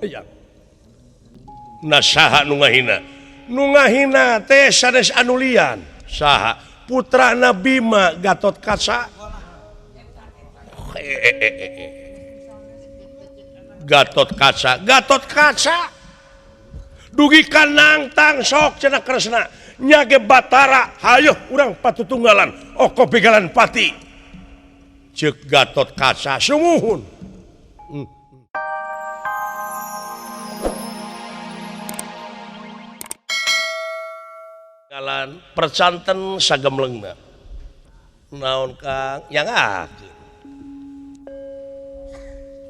Eyang. Nah saha nu ngahina? Nu ngahina teh sanes anu lian. Saha? Putrana Bima Gatot Kaca. Gatot Kaca, Gatot Kaca. Dugi ka nangtang sok cenah Kresna. Nyage Batara, hayoh urang patutunggalan, oko begalan pati. Ceuk Gatot Kaca sumuhun. Ngalan percanten sagemlengna. Naon Kang? Yang akhir.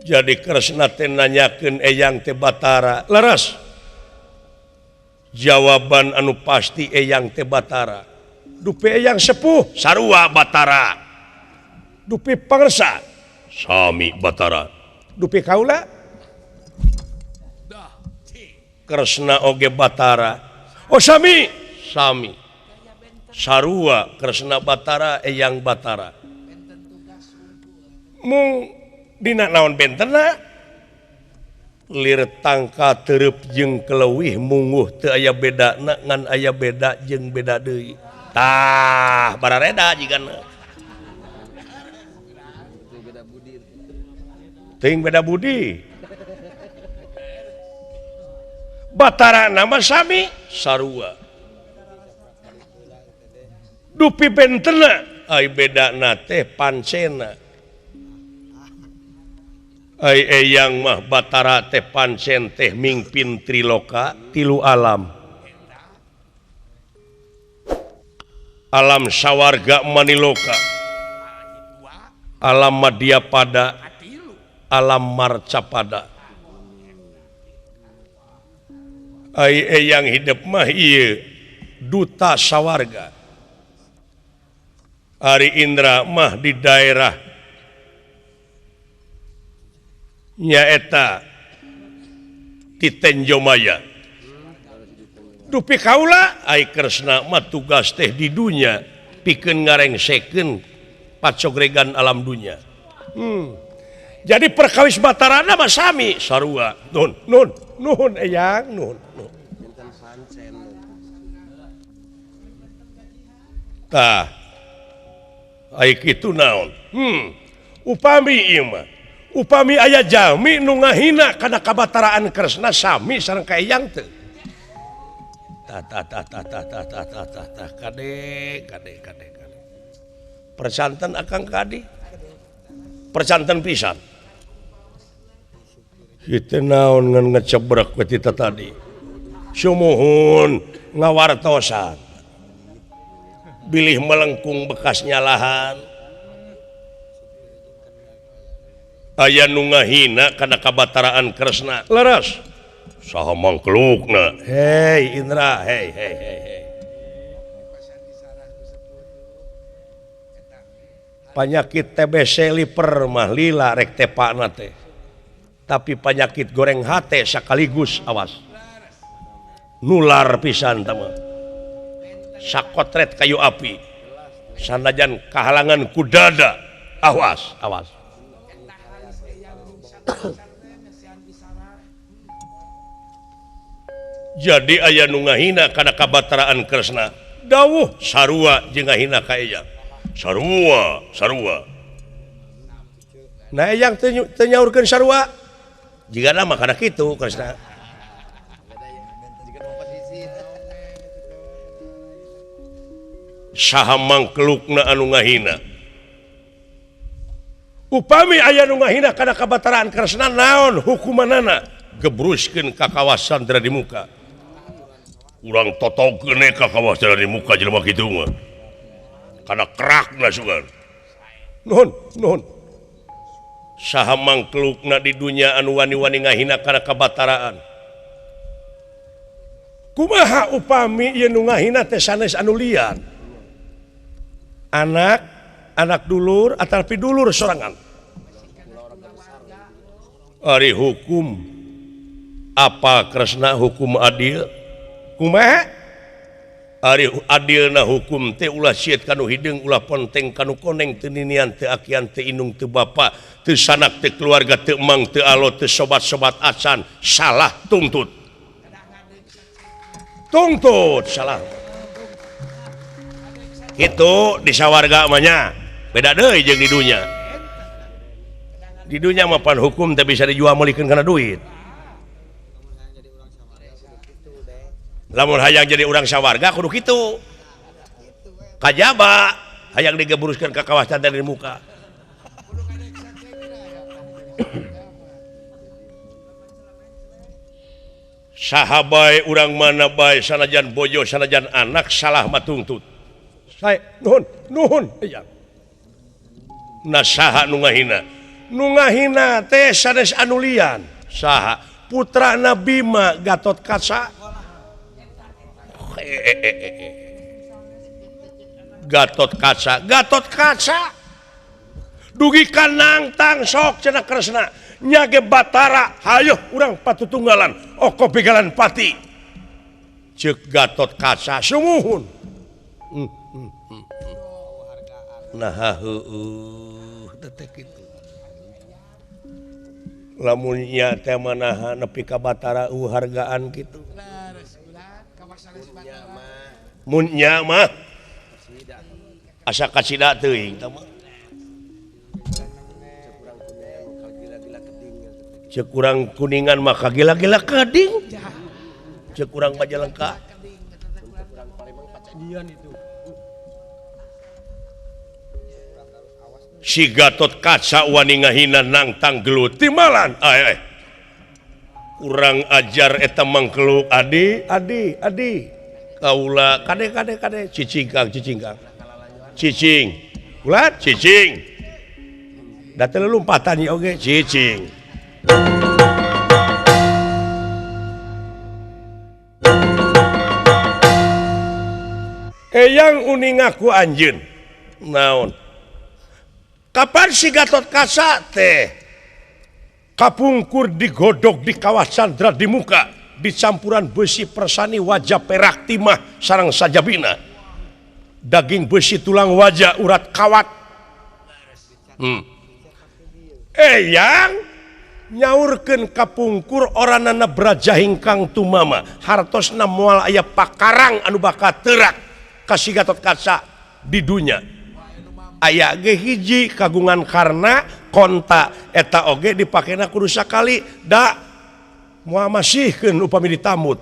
Jadi Kresna teh nanyakeun Eyang teh Batara. Leres. Jawaban anu pasti Eyang teh Batara. Dupi Eyang sepuh sarua Batara. Dupi pangersa sami Batara. Dupi kaula Kresna oge Batara. Oh sami sami. Sarua Kresna Batara Eyang Batara. Mung dina naon bentena? Lir tangka tereup jeung keleuwih munguh teu aya bedana ngan aya beda jeung beda deui. Tah barareda jigana. Teuing beda budi. Batara nama sami sarua. Dupi bentena ai bedana teh pancena. Ai Eyang mah Batara teh pancen teh mingpin triloka tilu alam. Alam sawarga maniloka. Alam madyapada, alam marcapada. Ai Eyang hidup mah ieu duta sawarga. Ari Indra mah di daerah nyaeta ti Tenjomaya. Dupi kaula ai Kresna mah tugas teh di dunya pikeun ngarengsekeun pacogregan alam dunya. Jadi perkawis Batarana mah sami sarua. Nun nun nuhun Eyang nuhun. Tah ai kitu naon? Upami ieu mah upami aya jalmi nu ngahina kana kabataraan Kresna sami sareng ka Eyang teu. Tah tah tah tah tah tah tah tah tah tah kade kade kade kade. Percanten akang kadi. Percanten pisan. Kitu naon ngan ngecebrek we tita tadi. Sumuhun ngawartosan. Bilih melengkung bekas nyalahan. Aya nu ngahina kana kabataraan Kresna. Leres. Saha mangklukna? Hei Indra, hei hei hei hei. Panyakit TBC liper mah lila rek tepakna teh. Tapi panyakit goreng hate sakaligus awas. Nular pisan tah mah. Sakotret kayu api. Sanajan kahalangan ku dada. Awas, awas. Jadi aya nu ngahina kana kabataraan Kresna. Dawuh sarua jeung ngahina ka Eyang. Sarua, sarua. Nah Eyang teu nyaurkeun sarua. Jigana mah kana kitu Kresna. Saha mangkelukna anu ngahina? Upami aya nu ngahina kana kabataraan Kresna naon hukumanana? Gebruskeun ka kawasan di muka. Urang totokeun ka kawasan di muka jelema kitu mah. Kana kerakna sugan. Nuhun, nuhun. Saha mangkelukna di dunya anu wani-wani ngahina kana kabataraan? Kumaha upami ieu nu ngahina teh sanes anu lian? Anak, anak dulur atapi dulur sorangan. Ari hukum apa Kresna hukum adil? Kumaha? Ari adilna hukum teh ulah sieut kanu hideung ulah ponteng kanu koneng teu ninian teu akian teu indung teu bapa teu sanak teu keluarga teu emang teu alo teu sobat-sobat acan salah tuntut. Tuntut salah. Kitu di sawarga mah nya. Beda deui jeung di dunya. Di dunya mah pan hukum teh bisa dijual meulikeun kana duit. Lamun hayang jadi urang sawarga kudu kitu. Kajaba hayang digeburuskeun ka kawah cadar di muka. Saha bae urang mana bae sanajan bojo sanajan anak salah mah tuntut. Sae nuhun nuhun hayang. Nah saha nu ngahina? Nu ngahina teh sanes anu lian. Saha? Putrana Bima Gatot Kaca. Gatot Kaca, Gatot Kaca dugi ka nangtang sok cenah Kresna nya ge Batara hayoh urang patutunggalan oko begalan pati ceuk Gatot Kaca sumuhun. Nah heueuh teh kitu lamun nya teh manaha nepi ka Batara hargaan kitu. Mun nya mah asa kasida teuing tah mah. Ceuk urang Kuningan mah kagila-gila keding. Ceuk urang Majalengka. Si Gatot Kaca wani ngahina nangtang gelut timalan. Ay, ay. Urang ajar eta mangkeluk adi adi adi. Kaula kade kade kade cicing kang cicing kang cicing ulat cicing da teu lompatan ieu oge cicing. Eyang uning ngaku anjeun naon kapan si Gatot Kaca teh kapungkur digodog di kawah Candra di muka dicampuran besi persani wajah perak timah sarang sajabina daging besi tulang wajah urat kawat. Eyang nyaurkeun kapungkur oranana braja hingkang tumama hartosna moal aya pakarang anu bakal teurak ka si Gatot Kaca di dunya aya ge hiji kagungan karna konta eta oge dipakena kudu sakali da moal masihkeun upami ditamut.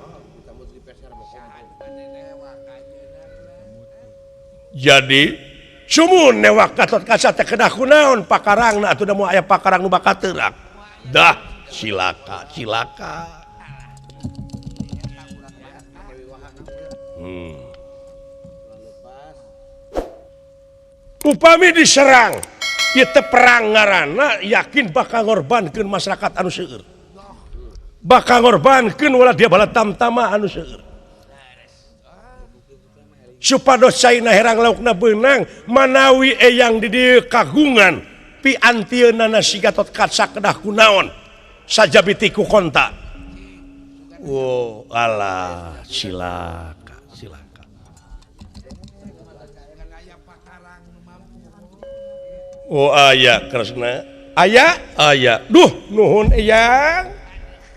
Jadi sumun newak Gatot Kaca teh kedah kunaon pakarangna atuh da moal aya pakarang nu bakal teurak. Dah cilaka cilaka. Upami diserang ieu teh perang ngaranna yakin bakal ngorbankeun masyarakat anu seueur. Bakal ngorbankeun wala dia bala tamtama anu seueur. Supados caina herang laukna beunang manawi eyang di dieu kagungan piantieunana si Gatot Kaca kedah kunaon sajabi ti ku konta. Oh alah cilaka cilaka. Oh aya Kresna aya aya duh nuhun eyang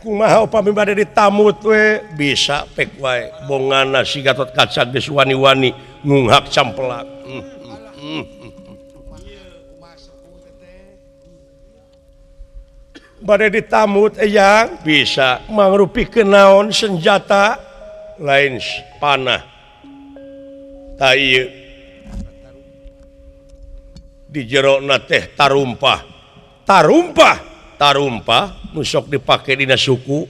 kumaha upami bade ditamut we bisa pek wae bongana si Gatot Kaca geus wani-wani ngunghak campelak. Bade ditamut eyang bisa mangrupikeun naon senjata lain panah ta ieu di jerona teh tarumpah tarumpah tarumpah nu sok dipake dina suku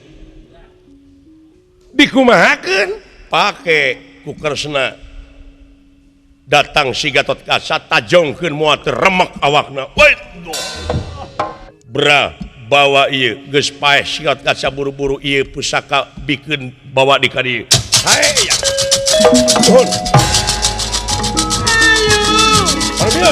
dikumahakeun pake ku Kresna datang si Gatot Kaca tajongkeun moal teu remek awakna bra bawa ieu geus paeh si Gatot Kaca buru-buru ieu pusaka bikeun bawa di ka dieu. Hae ya. Nuhun. Ayo.